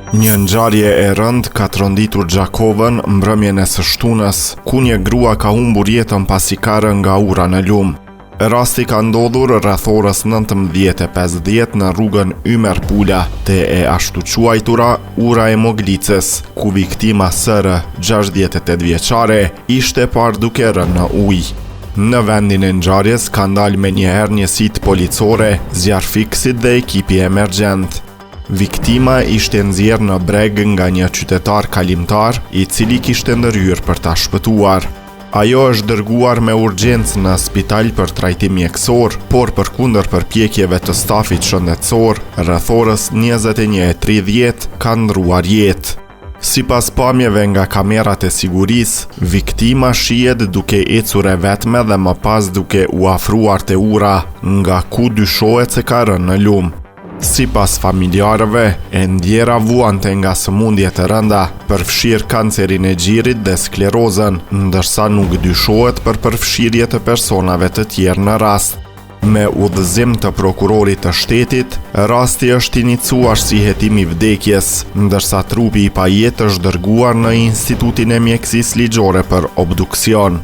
Një ngjarje e rëndë ka tronditur Gjakovën mbrëmjen e së shtunës, ku një grua ka humbur jetën pasi ka rënë nga ura në lumë. Rasti ka ndodhur rreth orës 19:50 në rrugën Ymer Pula, te e ashtuquajtura Ura e Moglicës, ku viktima SR, 68 vjeçare, ishte parë duke rënë në ujë. Në vendin e ngjarjes kanë dalë menjëherë njësitë policore, zjarrfikësit dhe ekipi emergjent. Viktima ishte nxjerrë në breg nga një qytetar kalimtar, i cili kishte ndërhyrë për ta shpëtuar. Ajo është dërguar me urgjencë në spital për trajtim mjekësor, por përkundër përpjekjeve të stafit shëndetësor, rreth orës 21:30 ka ndërruar jetë. Sipas pamjeve nga kamerat e sigurisë, viktima shihet duke ecur e vetme dhe më pas duke u afruar te ura, nga ku dyshohet se ka rënë në lumë. Sipas familjarëve, e ndjera vuante nga sëmundje të rënda, përfshirë kancerin e gjirit dhe sklerozën, ndërsa nuk dyshohet për përfshirje të personave të tjerë në rast. Me udhëzim të prokurorit të shtetit, rasti është inicuar si hetim i vdekjes, ndërsa trupi i pajetë është dërguar në Institutin e Mjekësisë Ligjore për obduksion.